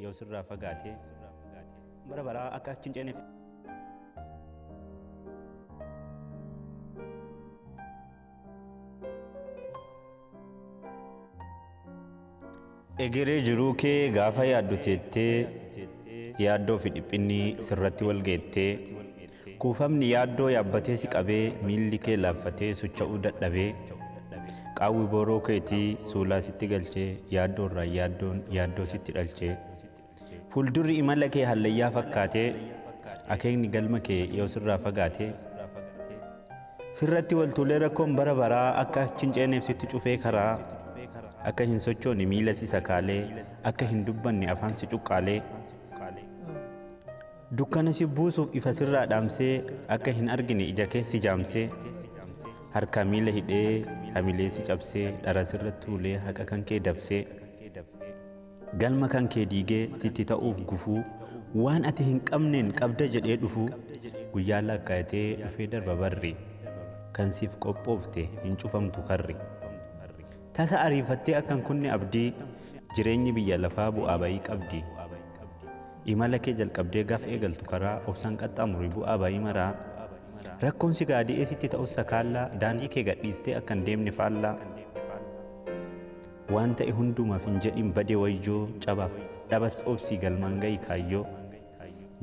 Yoo sirraa fagaatee bara baraa akka achi hin ceeneef. Egeree jiruu kee gaafa yaaddu teettee, yaaddoo fi dhiphinni sirratti wal geettee, kuufamni yaaddoo yaabbatee si qabee, miilli kee laaffatee socho'uu dadhabee, qaawwi boroo keetii suulaa sitti galchee, yaaddoo irraa yaaddoon yaaddoo sitti dhalchee, fuuldurri imala kee hallayyaa fakkaatee, akeekni galma kee yoo sirraa fagaatee, sirratti wal tuulee rakkoon bara baraa akka achi hin ceeneef sitti cufee karaa, akka hin sochoone miila si sakaalee, akka hin dubbanne afaan si cuqqaalee, dukkana si buusuuf ifa sirraa dhaamsee, akka hin argine ija kee si jaamsee, harkaa miila hidhee hamilee si cabsee, dhara sirratti tuulee haqa kan kee dabsee, galma kan kee diigee sitti ta'uuf gufuu, waan ati hin qabneen qabda jedhee dhufuu, guyyaa lakkaa'atee dhufee darba barri, kan siif qophoofte hin cufamtu karri. Tasa ariifattee akka hin kunne abdii, jireenyi biyya lafaa bu'aa bayii qabdi. Imala kee jalqabdee gaafa eegaltu karaa, obsaan qaxxaamuri bu'aa bayii maraa. Rakkoon si gaadi'ee sitti ta'us sakaallaa, daandii kee gadhiistee akka hin deemne faallaa. Waan ta'e hundumaaf hin jedhin bade wayyoo, cabaaf dhabas obsii galmaan gahi kaayyoo.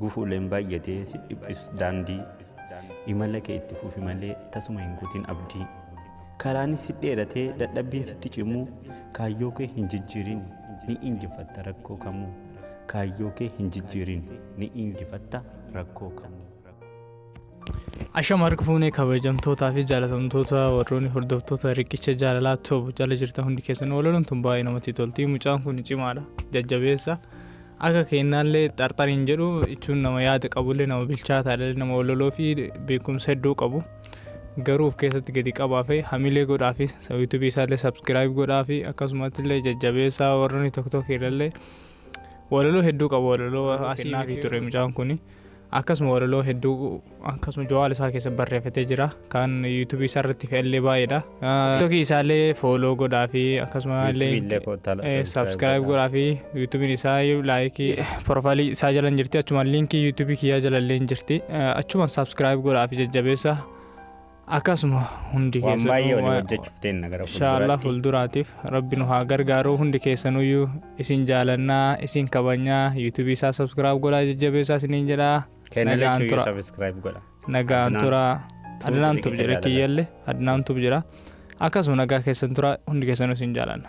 Gufuuleen baay'atee si dhiphisus daandii, imala kee itti fufi malee tasuma hin kutin abdii. Karaanis si dheeratee dadhabbiin sitti cimuu, kaayyoo kee hin jijjiirin ni injifatta rakkoo kamuu. Kaayyoo kee hin jijjiirin ni injifatta rakkoo kamuu. Ashama harka fuunee kabajamtootaa fi jaalatamtoota warroonni hordoftoota Riqicha Jaalalaa Tube jala jirtan hundi keessan, walaloon tun baay'ee namatti tolti. Mucaan kun cimaadha. Jajjabeessa. Akka kennaallee xarxariin jedhu jechuun nama yaada qabullee, nama bilchaataadha, nama walaloo fi beekumsa hedduu qabu. Garuu of keessatti gadi qabaa fi hamilee godhaa fi YouTubeii isaallee subscribe godhaa fi akkasumatti illee jajjabeessaa. Warroonni tokko tokko illee walaloo hedduu qabu, walaloo asii fi ture mucaan kuni. Akkasuma walaloo hedduu akkasuma jawaal isaa keessa barreeffatee jira. Kan YouTubeii isaa irratti fe'allee baay'eedha. TikTokii isaallee follow godhaa fi akkasuma illee subscribe godhaa fi YouTubeiin isaa likeii profileii isaa jala hin jirti, achumaan linkii YouTubeii kiyyaa jala illee hin jirti, achumaan subscribe godhaa fi jajjabeessa. Akkasuma hundi Waan baay'ee keessanuu walii hojjechuuf teenna gara Inshaallah fuulduraatti. Fuulduraatiif Rabbi nu haa gargaaru. Hundi keessanuyyuu isin jaalannaa, isin kabajnaa. YouTubeii isaa subscribe godhaa, jajjabeessaa isiniin jedhaa. Kenna Nagaan lachuuyyuu tura. Subscribe godha. Nagaan Adnaan tura. Tuutu Adnaan Tube Riqicha jedhe Jaalalaa. kiyyallee Adnaan Tube jedha. Akkasuma nagaa keessan tura, hundi keessanuu isin jaalanna.